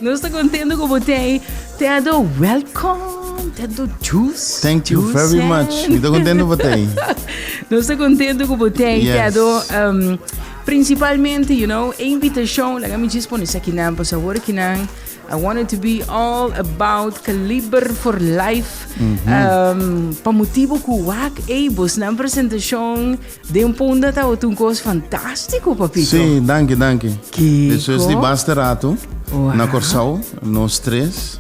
Nos ta contento cu bo t'ey. Tedo, welcome. Tedo Juice. Thank you very much. Mi ta contento pa t'ey. Nos ta contento cu bo t'ey, Yes. Tedo. Principalmente, you know, e invitacion, laga mi djis pone esaki nan, pasobra awor aki nan, I want it to be all about Kaliber for Life. Pa motibo cu wak, ey, bosnan presentacion Den Punda tabata un kos fantástiko, papito. Sí, danki, danki. Kiko? Despues di basta rato, Wow. na Kòrsou, nos tres.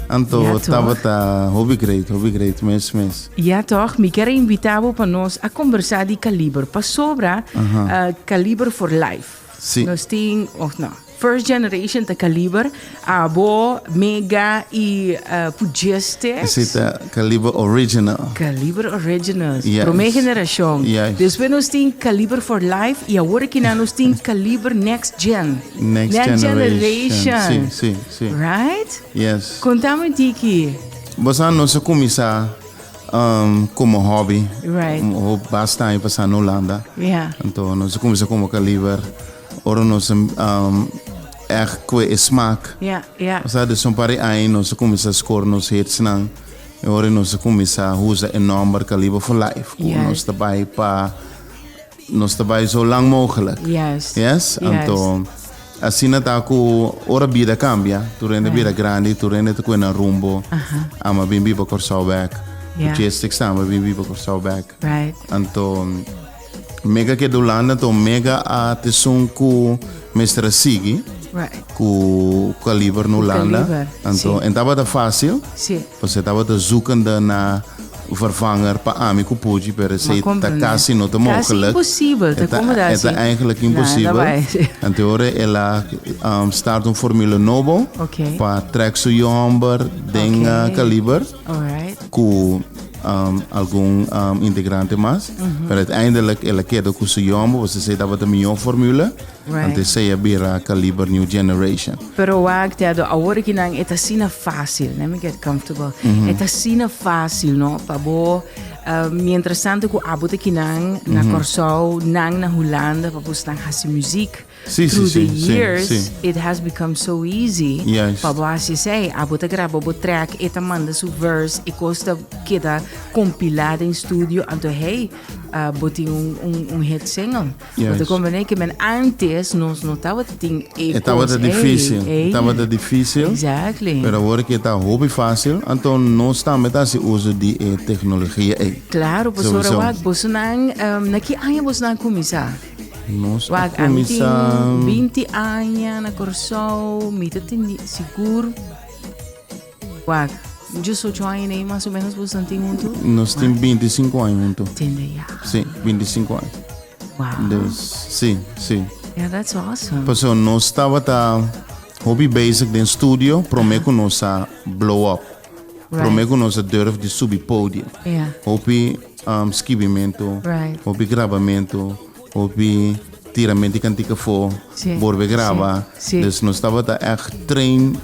Anto Ja, toch? tabata hopi great, hopi great, mes, mes. Ja toch, mi kier a invita bo pa nos a kombersá di Kaliber. Pasobra, Kaliber for Life. Sí. Nos tin, of no, First generation ta Kaliber, abo, Mega y Pujeste. Esey ta Kaliber original. Kaliber original, Yes. prome generacion. Yes. Despues nos tin Kaliber for life y awor aki nan nos tin Kaliber next gen. Next generation. Si, si, si. Right? Yes. Contame un tiki. Bo sa nos a cuminsa como hobby. Right. Basta aña pasa na Hulanda. Yeah. Anto nos a cuminsa como Kaliber. Ora nos echt kue e smaak. Ja, ja. Osea, dus un par di aña nos a kuminsá skor nos hitsnan. E ora nos a kuminsá usa e nòmber Kaliber for Life. Ku nos ta bai pa, nos ta bai zo lang mogelijk. Juist. Yes? Anto, asina ta ku ora bida kambia, tur hende bira grandi, tur hende ta kue nan rumbo. Ama bin biba Kòrsou bèk. Logistics tambe bin biba Kòrsou bèk. Right. Anto. Mega keda Hulanda anto Mega a tesun ku mester a sigui Right. ku Kaliber na Hulanda. Kaliber, Anto sí. en tabata fácil, Sí. pasobra e tabata zoekende na vervanger pa ami ku Puji, pero esei ta comprende. kasi no ta Kasi mogelijk. imposibel, ta E ta como ta e ta así? eigenlijk Nada imposibel. bai, sí. Anto ora el a start un formule nobo Ok. pa trek su yòmber den Ok. Kaliber. Alright. Ku algun integrante mas, pero uiteindelijk el a keda ku su yòmber, pasobra esei tabata mihó formule, anto esei a bira Kaliber New Generation. Pero wak Teado, awor aki nan e ta asina fácil, let me get comfortable, e ta asina fácil no, pa bo mientras tanto ku abo ta kinan na Kòrsou, nan na Hulanda, pa bo stan hasi muziek. Sí, sí, Through sí, the sí, years, sí. it has become so easy Juist. pa bo hasi esei. Abo ta graba bo track, e ta manda su verse, e kos ta keda kompilá den studio, anto hey, ah, bo tin un, un, un hit single. Bo ta Juist. komprendé ke men antes nos no tabata tin e E tabata kos ei, difícil, e ei. tabata difícil. Exactly. Pero awor ke ta hopi fácil, anto nos tambe ta hasi uso di e teknologia ei. Claro, pasobra Sowieso. wak, bosonan, na ki aña bosonan kuminsá? Nos a Wak, ami tin kuminsá. 20 aña na Kòrsou, mi ta tende sigur. Wak, 18 aña nei mas o menos boso tin huntu? Nos tin 25 aña huntu. Tende ya. Sí, 25 aña. Wow. Dus, sí, sí. Yeah, that's awesome. Pasobra nos tabata hopi bezig den studio promé ku nos a blow up. Promé ku nos a durf di subi podium. Yeah. Hopi um, skibimentu, Right. hopi grabamentu, hopi tiramento di kantika afó, Sí, borbe graba. sí, sí. Dus nos tabata echt train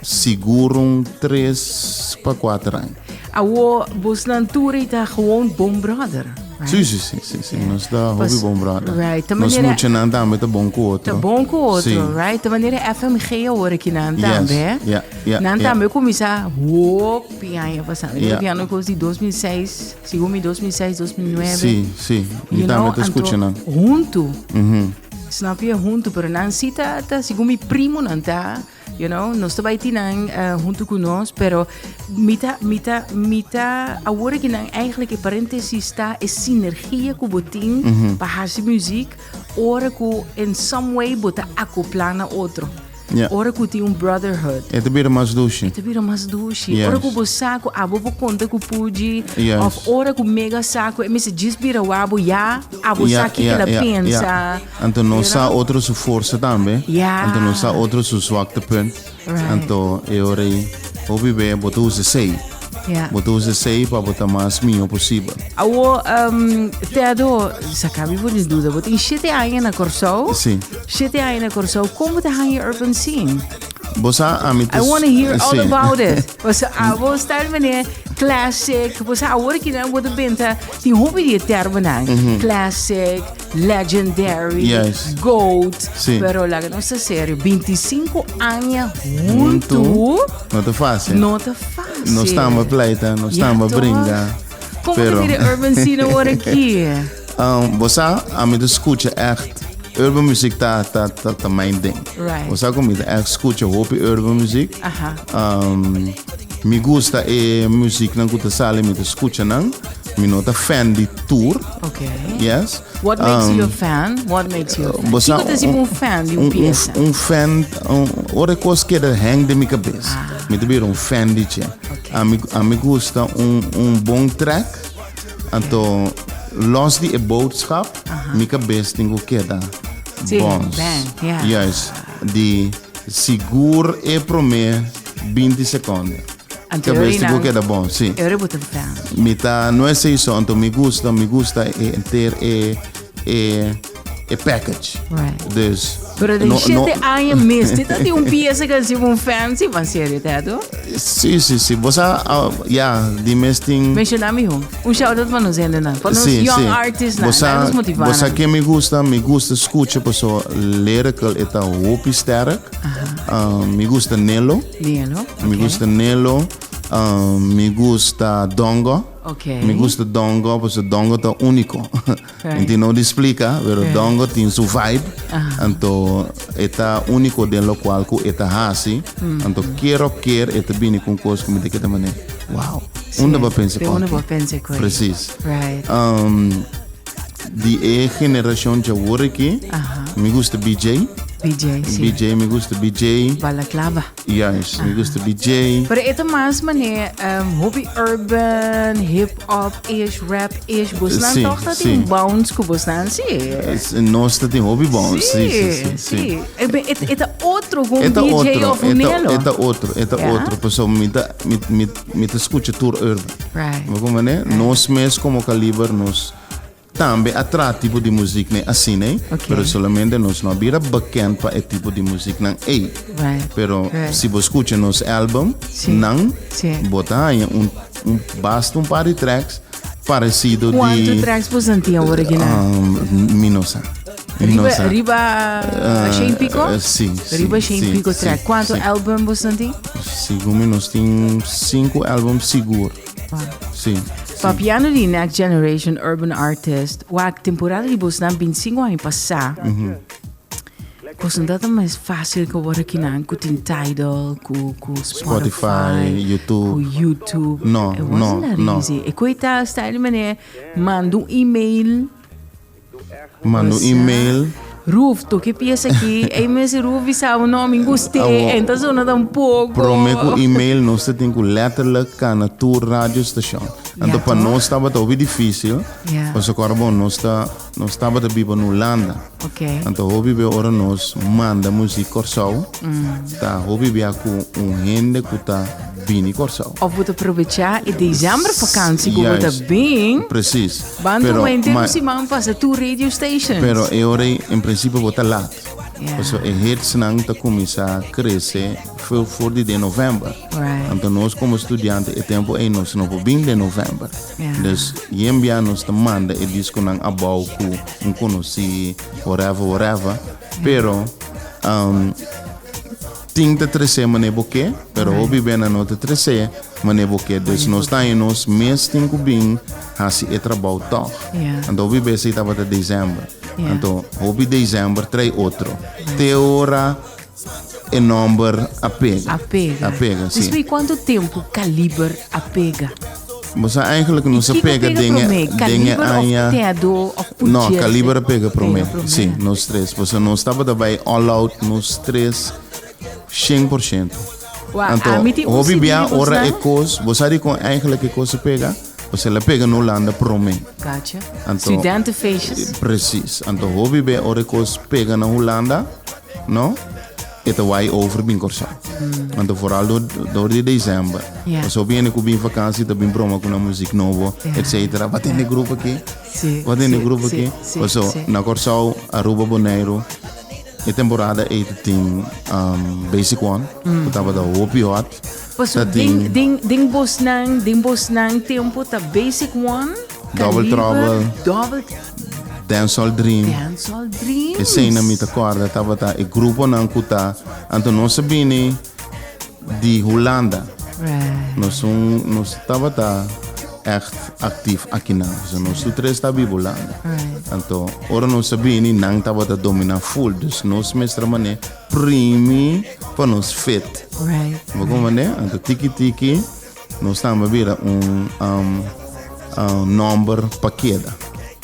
sigur un tres pa kuater aña. Awo, bosnan tur ei ta gewoon bon brother. Right? Sí, sí, sí, sí, sí. Nos ta hopi Pas- bon brother. Right. Ta Nos manera- muchanan tambe ta bon ku otro. Ta bon ku otro, Sí. right? Ta manera FMG awor aki nan Yes, tambe. yeah, yeah, Nan yeah. tambe kuminsá hopi aña pasá. Mi Yeah. ta piano kos di 2006, segun mi 2006, 2009. Sí, sí. Mi You tambe know, ta skucha anto nan. Huntu. Mhm. Snap je? Huntu. Pero nan sí ta, ta segun mi primonan ta, You know, nos ta bai tin nan huntu ku nos, pero mi ta, mi ta, mi ta, awor aki nan eigenlijk e parentesis ta e sinergia ku bo tin pa hasi muziek, ora ku in some way bo ta akoplá na otro. Ja. Ora ku tin un brotherhood. E ta bira mas dushi. E ta bira mas dushi. Yes. Ora ku bo sa ku abo por konta ku Puji, Yes. of ora ku Mega sa ku e mester djis bira wabo ya, abo sa kiko el a pensa. Anto nos sa otro su forsa tambe. Ja. Anto nos sa otro su zwaktepunt. Right. Anto e ora ei hopi be bo ta usa esei. Ja. Bo ta usa esei pa bo ta mas mihó posibel. Awo, Teado, saka mi for di duda. Bo tin shete aña na Kòrsou? Sí. Shete aña na Kòrsou. Kon bo ta haña Urban Scene? Bo sa ami I want to hear all about it. Bo sa abo style meneer classic. Bo sa awor ki nan bo ta benta tin hopi di e termonan. Classic, legendary, Yes. goat. Sí. Pero laga nos ta serio, 25 aña huntu No ta fácil. no ta fácil. Nos tamba pleita, nos Ja, tamba toch? bringa. Como Pero- ta mira urban scene awor aki? Bo sa, ami ta skucha echt urban music ta ta ta ta mijn ding. Right. Bo sa ku mi ta echt skucha hopi urban music. Aha. Mi gusta e muzieknan ku ta sali, mi ta skucha nan. Mi no ta fan di tur. Okay. Yes. What makes you a fan? What makes you a fan? Bo sa, Kiko ta si un fan di un piesa? Un fan, ora e kos keda hang den mi kabes. Mi ta bira un fan di dje. Okay. Ami, ami gusta un, un bon track. Anto, los di e boodschap, mi kabes tin ku keda Sí, bons. bang, ja. Juist. Di sigur e promé 20 sekonde. Anto Kabes tin ku Rina- keda bon, sí. Eu era botar fan. Mi ta, no es eso, anto mi gusta, mi gusta e enter e, e, e package. Right. Dus, Pero de no, siete no, aña mes, ti ta di un pieza que si un fan, si van serio, teto. Sí, sí, sí. Bo sa, ah, ja, di mes tin... Menciona mi un. Un shout out pa nos hende nan. Pa nos Sí, young sí. artists nan. Bo sa, Nan nos motiva bo sa nan. ke mi gusta? Mi gusta skucha paso lyrical e ta hopi sterk. Ah, mi gusta Nelo. Nelo. Mi gusta Nelo. Ah, mi gusta Dongo. Okay. Mi gusta Dongo paso Dongo ta único. Right. Mi tin no di splika, pero Dongo tin su vibe. Anto e ta único den locual cu e ta hasi. Anto kier of kier e ta bini cu un cos cu mi ta keda manera, wow, unda bo a pensa De cu unda aki? bo a pensa cu aki? Precies. Right. Di e generacion djawor aki, mi gusta BJ. BJ, si. BJ, mi gusta BJ. Balaclava. Juist, mi gusta BJ. Pero e ta mas mane um, hopi urban, hip hop ish, rap ish. Bosnan Sí, toch dat sí. in bounce ku bosnan, sí. Nos ta tin hopi bounce. Sí, sí, sí. Sí. E be- e- e ta otro ku un E ta DJ otro, of un e ta, Nelo. e ta otro, e ta Ja? otro. Pasobra mi ta, mi, mi, mi ta skucha tur urban. Right. Bo komprende? Nos mes komo Kaliber, nos Tambe a traha tipo di muziknan asina ei, Ok. pero solamente nos no a bira bekend pa e tipo di muziknan ei. Right. Pero Right. si bo skucha nos album, Sí. nan, Sí. bo ta haña un, un basta un par di tracks parecido di... Kuantu tracks bo sinti awor aki nan? Mi no sa. Mi no Riba, sa. riba shen pico? Sí, sí, Riba shen sí, pico sí, track. Kuantu sí. album bo sinti? Segun mi nos tin sinku album sigur. Wow. Sí. Papiando di next generation urban artist, wak temporada di bosnan 25 aña pasá, kos no ta mas fácil ku awor akinan ku tin Tidal, ku ku Spotify, Spotify, YouTube. ku YouTube. No, It wasn't no, that no. easy. E koe ta style manera manda un email. Manda un email. Ruf, toke pies aki. Ei mester Ruf bisa bo, no, mi gust'é. En ta zona tampoco. Prome ku email nos ta tin ku letterlijk kana tur radiostation. Anto pa nos tabata hopi difícil. Pasobra kòrda bon, nos ta, nos tabata biba na Hulanda. Anto hopi bia ora nos manda muzik Kòrsou, ta hopi bia ku un hende ku ta bini Kòrsou. Of bo ta probechá e december vakantie ku bo ta bin. Precies. Ban tuma henter un siman pasa tur radio stations. Pero e ora ei en principio bo ta lat. Pasobra e hitsnan ta kuminsá krese for di den novèmber. Anto nos komo studiante e tempu ei nos no por bin den novèmber. Dus yen bia nos ta manda e diskonan abou ku un konosí, whatever, whatever. Pero Tin ta tresé manera bo ke, pero hopi bena no ta tresé manera bo ke. Dus nos ta haña nos mes tin ku bin hasi e trabou tòg. Anto hopi bes ei tabata desèmber. Anto hopi desèmber trae otro. Te ora e nòmber a pega. A pega. A pega, si. Despues kuantu tempu Kaliber a pega? Bo sa eigenlijk nos a pega den e den e aña. No, Kaliber a pega promé. Si, nos tres. Pasobra nos tabata bai all out, nos tres, 100%. Anto, hopi bia ora e kos, bo sa dikon eigenlijk e kos a pega? Pasobra el a pega na Hulanda promé. Gotcha. Anto, Studentenfeestjes. Precies. Anto hopi bia ora e kos pega na Hulanda, no? E ta wai over bin Kòrsou. Anto vooral door, door di december. Ja. Pasobra hende ku bin vakantie ta bin broma ku nan muziek nobo, Ja. et cetera. Wat in de groep aki? Sí, Wat in de sí, groep sí, aki? sí, Pasobra sí. na Kòrsou, Aruba, Boneiru, E temporada ei ta tin um, Basic One, ku tabata hopi hot. Paso Ta tin den, den, den bosnan, den bosnan tempo ta Basic One, Double Caliber, Trouble. Double Dancehall Dream. Dancehall Dreams. Esei mi ta kòrda tabata e gruponan ku ta anto nos a bini di Hulanda. Right. Nos un nos tabata echt actief akinan. So nos tur tres ta biba Hulanda. Right. Anto ora nos a bini nan tabata domina full. Dus nos mester mane primi pa nos fit. Right. Bo comprende? Anto tiki tiki nos tamba bira un um, un nomber pa keda.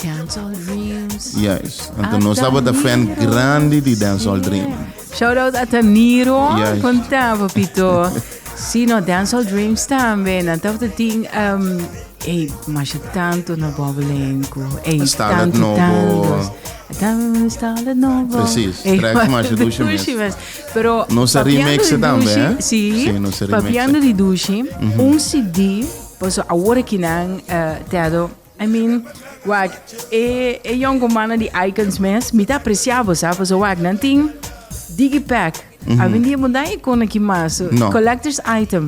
Dancehall Dreams. Juist. Anto nos tabata fan Ataniro. grandi di Dancehall Dream. Shout out Ataniro. Juist. Konta, papito. Si, no, Dancehall Dreams tambe. Nan tabata tin um, ey, masha tanto na Bobelenco. Ey, Stalet tanto, Nobo. tanto. Tambe Stalet Nobo. Precies. Ey, Trek masha dushi mes. dushi mes. Pero Nos a papiando remix di tambe, dushi, eh? Si, Si, nos a remix. papiando di dushi, un CD, paso awor akinan, uh, Tedo, I mean, wak, e, e jongemannan di Icons mes, mi ta aprecia bo, sa, paso wak, nan tin digipack. Mm -hmm. Awendia bo dan ikon aki mas. So, No. Collector's item.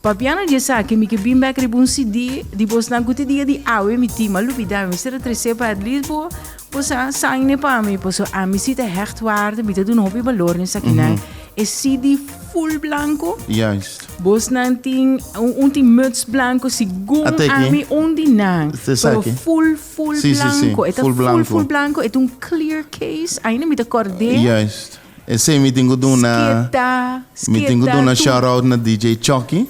Papiano di esaki, mi ke bin bek riba un CD di bosnan ku te dia di awe mi tin, ma lubida, mi mester a trese pa at least bo, bo sa, sagne pa mi, paso ami si ta hecht waarde, mi ta duna hopi balor na esakinan. Mm -hmm. E CD full blanco. Juist. Bosnan tin un, un tin muts blanco segun Ate aki. ami un di nan. Este Pero aki. full full Sí, sí, sí. blanco. Eta Full full blanco. full blanco. Eta un clear case. Ainda mi ta kordé. Juist. Esei mi tin ku duna Sketa, mi tin ku sketa, duna tu- shout out na DJ Chucky.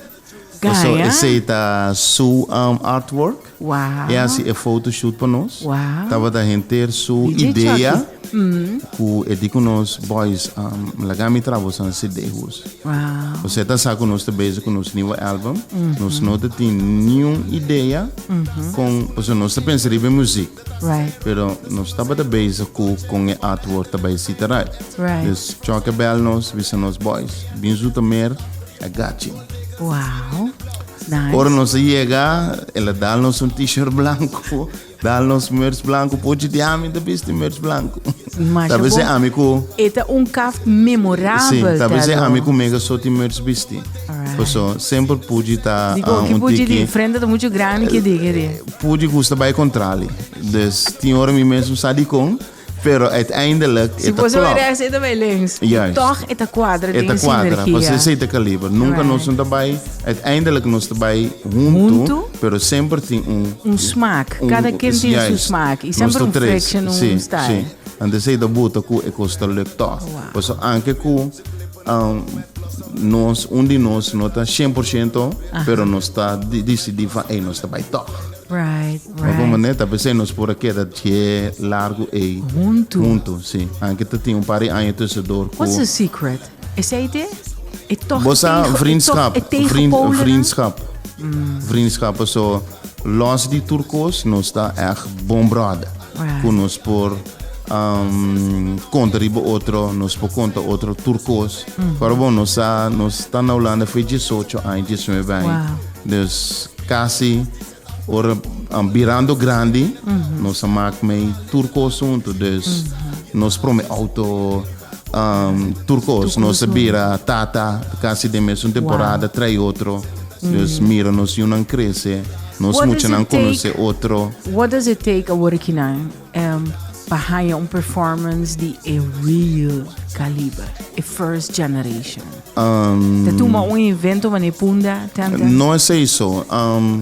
Paso Gaya. esei ta su um, artwork. Wow. E hasi e photoshoot pa nos. Wow. Tabata henter su DJ idea. Chucky. Mm. Ku e di ku nos boys um, laga mi tra boso an CD hus. Wow. Você ta sa ku nos ta bezig ku nos nieuwe album. Nos no ta tin niun idea kon, pasobra nos ta pensa riba e muziek. Right. Pero nos tabata bezig ku kon e artwork ta bai sita right. Right. Dus Chucky a bel nos, bisa nos boys, bin Zoetermeer, I got you. Wow. Nice. Ora nos a yega, el a dal nos un t-shirt blanco, dal nos merch blanco, pochi di ami ta bisti merch blanco. Masha Talvez bom. é ami ku Eta un kaft memorabel. Sim, talvez é Tado. ami ku mega so ti merch bisti. Alright. Paso semper puji ta Digo, ah, que un puji tiki di frente ta mucho grande que diga di. Puji gusta bai contrali. Dus tin ora mi mesmo sa di kon, pero uiteindelijk Si e ta você klop. vai rechts, eta vai links. Juist. Toch eta quadra, E ta den cuadra, sinergia. paso esei ta caliber. Nunca Right. nos no ta bai, uiteindelijk nos ta bai hunto, Hunto. pero semper tin un Un smaak. un Cada quien tin su juist. smaak. Y Nos semper ta un tres. friction, un Sí, style. sí. Anto esei ta buta ku e kos ta luk toch. Wow. Paso anke ku um, nos, un di nos no ta 100%, pero nos ta di, disidí van, ey, nos ta bai toch. Right, Maar right. como net, a nos por keda tje largo ei. Hunto. Hunto, sí. Aunque te tin un par di aña tussendoor. ku- What's the secret? Is hij het? Het toch Bosa, tegen- vriendschap. het toch- het Vriend, tegenpolen? vriendschap. Vriendschap, zo. Los di turcos, nos ta echt bon brother. Right. Ku nos por um, konta riba otro, nos por konta otro turcos. Pero bon, nos ta, nos ta na Hulanda foi 18 aña, 19 aña. Wow. Dus casi ora um, birando grandi, nos a maak mee turcos hunto. Dus nos prome auto um, turcos, nos a bira tata, casi den mesun temporada, trae otro. Dus mira, nos yunan crece, nos What does muchanan it take? conoce otro. What does it take awor akinan um, pa haya un performance di e real caliber, e first generation? Um, Ta tuma un evento mane punda, tanta? No es eso. Um,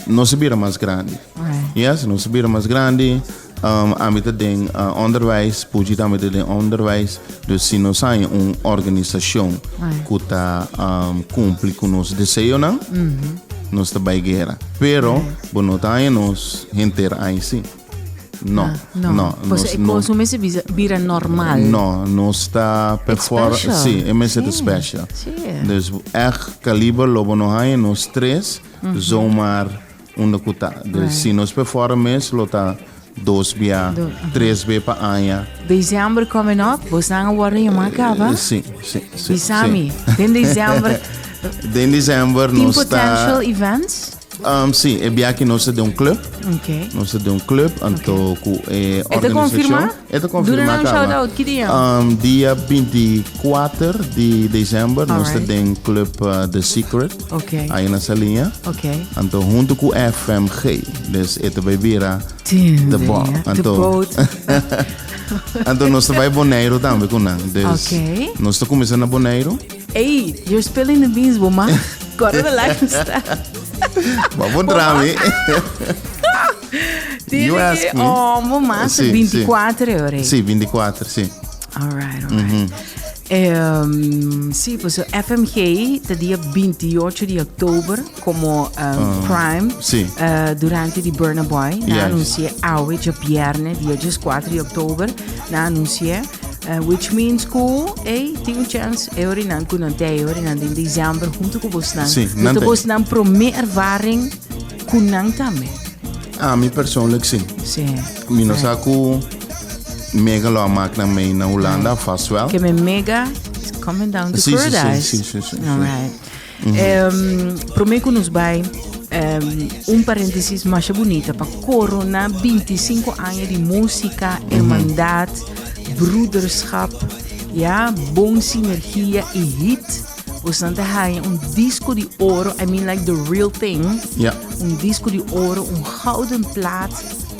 nos a bira mas grandi. Right. Yes, nos a bira mas grandi. Um, ami ta den uh, onderwijs, Puji tambe ta den onderwijs. Dus si nos haña un organisashon Right. ku ta um, kumpli ku nos deseonan, nos ta bai guera. Pero, bo no ta haña nos henter aña si. No, Ah, no. no. Pues nos e no- consume se bira normal. No, nos ta perform. special. Sí, e mester ta Sí, special. sí. Dus echt kaliber lo bo no haña nos tres zomaar unda ku ta. Dus Right. si nos perform mes lo ta dos bia, tres bia pa aña. December coming up, bosnan a wordo yama caba. Sí, sí, sí, Bisami, sí. den december Den december tin nos ta potential events? Um, sí, e biaki nos ta den un club. Ok. Nos ta den un club, anto ku e E ta organisashon. konfirmá? E ta konfirmá Duna nan un kaba. shout out, ki dia? Um, dia 24 di december nos ta Alright. den club uh, The Secret. Ok. Ahí na Saliña. Ok. Anto hunto ku FMG. Dus e ta bai bira Tende, de bo. ja. De Anto, boot. anto nos ta bai Boneiru tambe ku nan. Dus Ok. nos ta kuminsá na Boneiru. Ey, you're spilling the beans, bo ma. Corre de lifestyle. Ba puntra mi. You ask me. Oh, bo ma, Sí, 24 ora. Sí, 24, sí. All right, all right. Um, sí, pues FMG ta dia 28 di oktober como um, Prime. sí. Uh, durante di Burna Boy. Na Juist. anuncié awe, djabierne, dia 14 di oktober. Na anuncié. Uh, which means ku, hey, tin un chance, e orinan ku nan te, e orinan den december junto ku bosnan. Sí, No nan te te. bosnan prome ervaring ku nan tambe. Ami persoonlijk sí. Sí. Mi no sa ku Mega lo a maak nan mee na Hulanda, vast wel. Ke me Mega is coming down to Sí, sí, sí, Paradise. sí, sí, sí, All sí. right. Um, prome ku nos bai, um, un paréntesis masha bunita pa corona 25 aña di música, hermandad, broederschap, ja, bon sinergia y hit. Bosnan ta haya un disco di oro, I mean like the real thing. Ja. Un disco di oro, un gouden plaat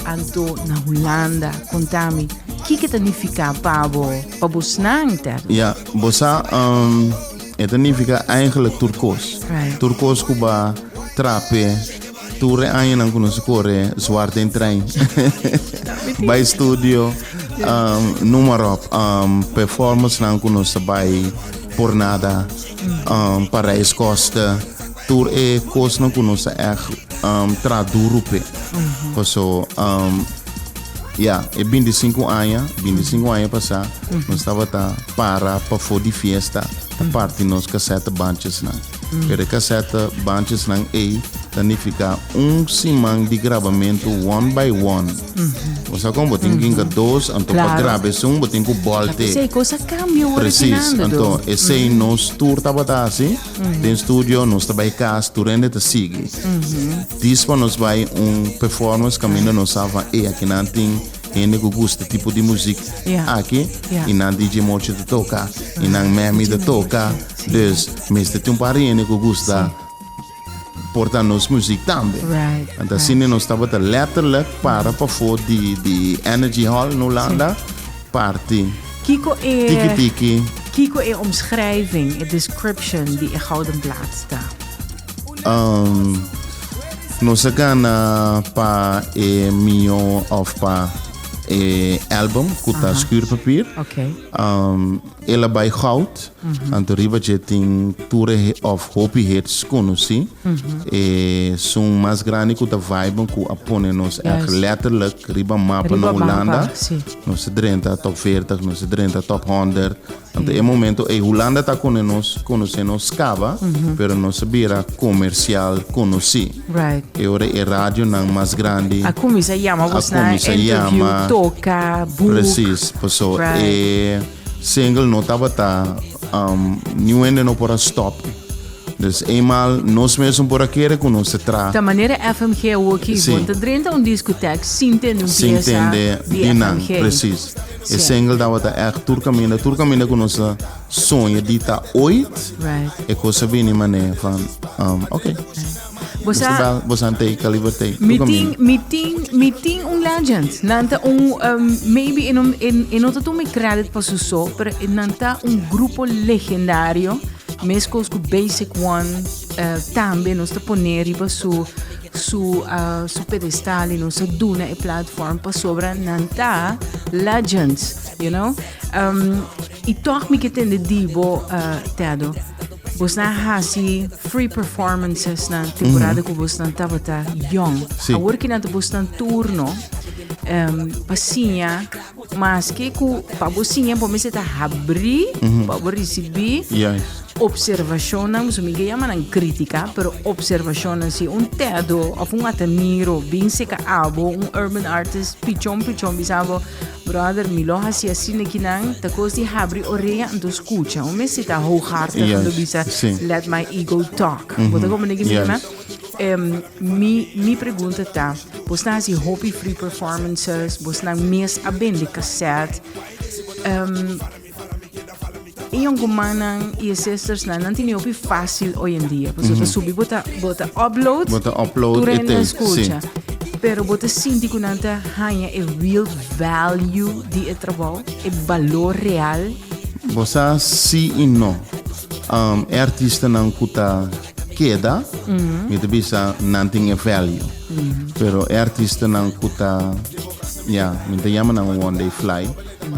anto na Hulanda. Contami, kiko ta nifica pa bo, pa bosnan, Ted? Ja, bo sa, um, e ta nifica eigenlijk tur kos. Right. Tur kos ku ba trape, tur e añanan ku nos kore zwart den trein. Bai studio, um, noem maar op. Um, performance nan ku nos ta bai por nada, um, Parijs kosten. Tur e kosnan ku nos ta echt um, tra duru p'e. Paso, um, Ya, e bintisinku aña, bintisinku aña pasá, nos tabata para pafó di fiesta ta parti nos kasète banchesnan. Pero e kasète banchesnan ei ta nifiká un siman di grabamentu one by one. Bo sa kon? Bo tin ku hinka dos, anto pa Klaro. graba esun bo tin ku bòlte. Esei kos a kambia ora Precies, kinando, anto do. esei nos tur tabata hasi den studio, nos ta bai kas, tur hende ta sigui. Dis pa nos bai un performance kaminda nos sa van e aki nan tin hende ku gusta tipo di muziek aki i nan DJ Mochi ta toka i nan Memi ta toka. Dus mester tin un par di hende ku gusta porta nos muziek tambe. Anto asina nos tabata letterlijk para pafó di di Energy Hall na Hulanda parti Kiko e tiki tiki. Kiko e omschrijving, e description di e Gouden Plaat ta? Um, nos a gana pa e mio of pa e album ku ta Schuurpapier. Okay. Um, el a bai goud. Anto riba dje tin tur e of hopi hits konosí. E sun mas grandi ku ta vibe ku a pone nos echt letterlijk riba mapa Riba na Hulanda. mapa, sí. Nos a drenta top 40, nos a drenta top 100. Anto e momento ei Hulanda ta kone nos, konosé nos kaba, pero nos a bira komersial konosí. Right. E ora e radionan mas grandi. A kuminsá yama A bosnan, kuminsá interview, yama. toka, boek. Precies, paso Right. e single no tabata, um, niun hende no por a stop. Dus eenmaal nos mesun por a kere ku nos ta tra. Ta manera FMG awoki, Sí. bo ta drenta un discotheek sin tende un Sin piesa tende di di nan, FMG. precies. E Sí. single tabata echt tur kaminda, tur kaminda ku nos a soña di ta ooit. Right. E kos a bini manera van, um, oké. Bo sa, Bo bo sa tei, kaliber tei. Tur Mi tin, kaminda. mi tin, mi tin un legend. Nan ta un, um, maybe e no, e, e no ta tuma e credit pa su so, pero e nan ta un grupo legendario. Meskos ku Basic One tambe nos ta pone riba su su su pedestal y nos a duna e platform pasobra nan ta legends, you know. Um, y toch mi ke tende di bo, uh, Tedo, bosnan hasi free performances na temporada ku bosnan tabata young. Sí. Awor ki nan ta bosnan turno, um, pa siña Maske ku pa bo siña bo mester ta habrí pa bo risibí opservashonnan, pasobra mi ke yama nan krítika, pero opservashonnan. Si un Tedo òf un Atamiro bin seka abo, un urban artist pichon pichon bisa bo, brother mi lo hasi asina kinan, ta kos di habri orea anto skucha. Un mester ta hooghartig anto bisa let my ego talk. Bo ta komprende ki mi ta mester? Mi pregunta ta, bosnan hasi hopi free performances, bosnan mes a bende cassette. E jongemannan y e sistersnan, nan tene hopi fácil hoy en dia. Pasobra ta subi, bo ta upload, Bo ta upload tur e hende te, scucha. Pero bo ta sinti cu nan ta haña e real value di e trabou, e balor real? Bo sa, si y no. E artistanan cu ta keda, mi ta bisa nan tin e value. Pero e artistanan cu ta, ja, mi ta yama nan one day fly,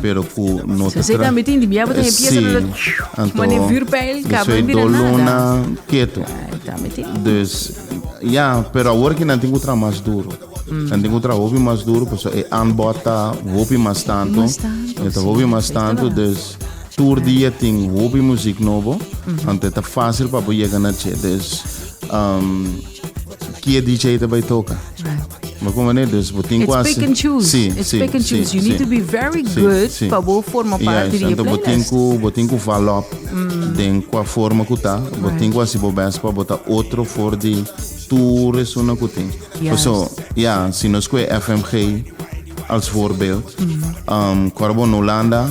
pero cu no ta Esey tambe tin, di bia bo ta empieza Si, anto, mane vuurpijl, dus caba e bira nada. Doluna keto. Ay, tambe tin. Dus, ja, pero awor cu nan tin cu traha mas duro. Nan tin cu traha hopi mas duro, pasobra e aanbod ta hopi mas tanto. Mas tanto, E ta si, hopi mas esey ta tanto, waar. Dus tur dia tin hopi muziek nobo. Anto ta fácil pa bo yega na dje. Dus, kie DJ ta bay toca? Maar como nee, dus bo tin It's quasi. pick and choose. Si, It's si, pick and choose. You need to be very good pa bo forma parte di e Anto bo tin playlist. cu, bo tin cu val op den qua forma cu ta. Bo tin cu hasi bo best pa bo ta otro for di tur esuna cu tin. So, ja, si nos coge FMG als voorbeeld, cuando bo na Hulanda,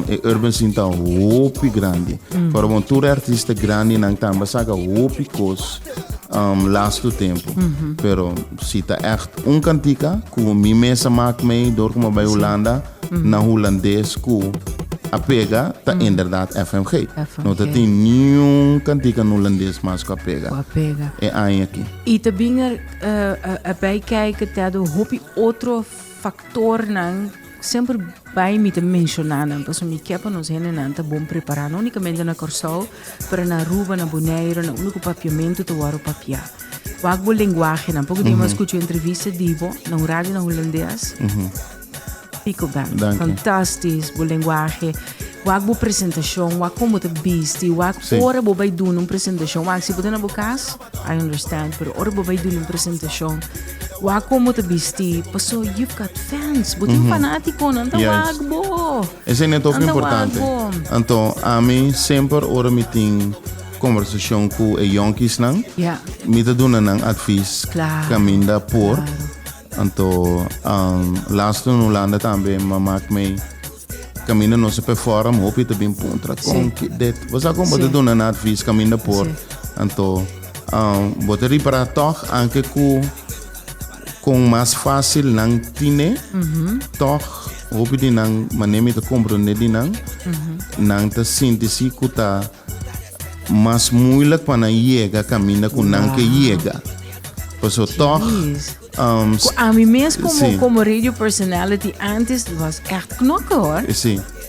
e urban scene ta hopi grandi. Cuando bo tur artista grandi nan tambe saca hopi cos laatste tempo. Pero si ta echt un cantica cu mi mes a maak mee door como bij Hulanda, na hulandes cu a pega, ta inderdaad FMG. FMG. No ta tin niun cantica na hulandes mas cu a pega. Cu a pega. E aña aki. Y ta bin er erbij kijken, Tedo, hopi otro factornan semper bij mi ta menciona nan, pasobra mi ke pa nos hendenan ta bon prepara, no unicamente na Kòrsou, pero na Aruba, na Bonaire, na unda ku papiamentu ta wòrdu papiá. Wak bo lenguahenan. Poko dia mi a skucha un entrevista di bo na un radio na hulandes. Pico Band. Danki. Fantastisch, bo lenguahe. Wak bo presentashon, wak kon bo ta bisti, wak ora bo bai duna un presentashon. Wak si bo ta na bo kas, I understand, pero ora bo bai duna un presentashon, wak kon bo ta bisti, paso you've got fans, bo tin fanatikonan, ta wak bo. Esei net hopi Nan ta wak importante. bo. Anto ami semper ora mi tin konversashon ku e yonkisnan, mi ta duna nan advis kaminda por. Anto laatst in Hulanda tambe m'a mak mei kaminda nos a perform hopi ta bin puntra kon ki dit. Bo sa kon bo ta duna nan advies kaminda por. Anto bo ta ripara tog anke ku kon mas fasil nan tine tog hopi di nan manera mi ta komprende di nan nan ta sinti si ku ta mas moeilijk pa nan yega kaminda ku nan ke yega. Paso tog Ku ami mes komo komo radio personality antes was echt knokken hoor. Sí.